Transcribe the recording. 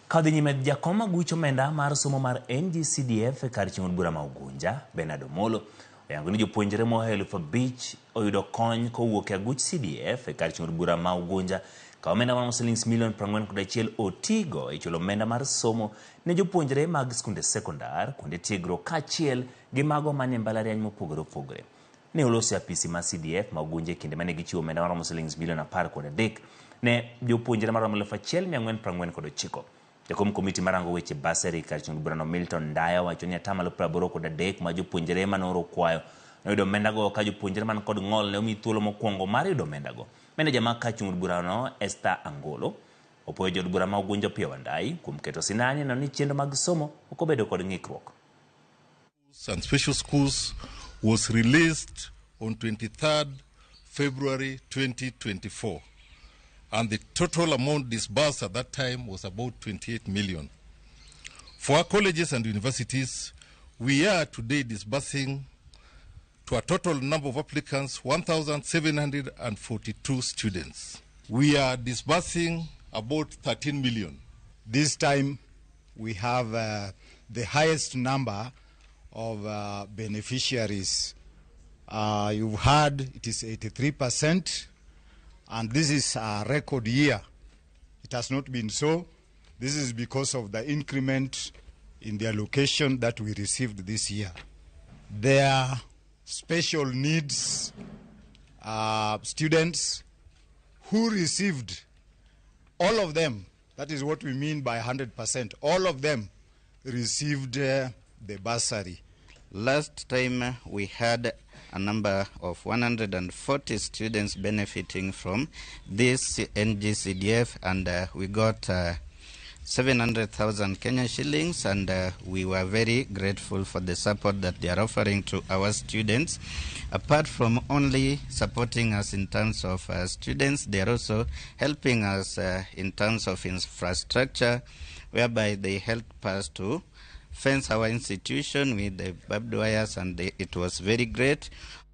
Ka odhi nyime, jakom aguch omenda mar somo mar NGCDF e kar chieng' od bura ma Ugunja, Bernard Omolo, oyango ni jopuonjre mohewo 5,000 oyudo kony kowuok e aguch CDF e kar chieng' od bura ma Ugunja ka omenda maromo silings milion 41 otigo e chulo omenda mar somo ne jopuonjre mag skunde sekondar, kuonde tiegruok kaachiel gi mago manie mbalariany mopogore opogore. Ne oloso e apisi mar CDF ma Ugunja e kinde mane gichiwo omenda maromo silings milion 13 ne jopuonjre maromo 1,449. Jakom komiti marango weche bursary kar chung' burano Milton Ndaya wacho ni atamalo 83 ma jopuonjre mane oro kwayo noyudo omendago ka jopuonjre man kod ng'ol ne omi thuolo mokwongo mar yudo omendago. Meneja ma kar chung' burano Esther Angolo opuoyo jood bura ma Ugunja Opiyo Wandayi kuom keto sinani neno ni chenro mag somo ok obedo kod ng'ikruok. And special schools was released on 23rd February 2024. And the total amount disbursed at that time was about 28 million. For our colleges and universities, we are today disbursing to a total number of applicants 1,742 students. We are disbursing about 13 million. This time we have the highest number of beneficiaries. You've heard it is 83%, and this is a record year. It has not been so. This is because of the increment in the allocation that we received this year. There are special needs students who received, all of them, that is what we mean by 100%, all of them received the bursary. Last time we had a number of 140 students benefiting from this NGCDF, and we got 700,000 Kenya shillings, and we were very grateful for the support that they are offering to our students. Apart from only supporting us in terms of students, they are also helping us in terms of infrastructure, whereby they help us to fence our institution with the barbed wires, and it was very great.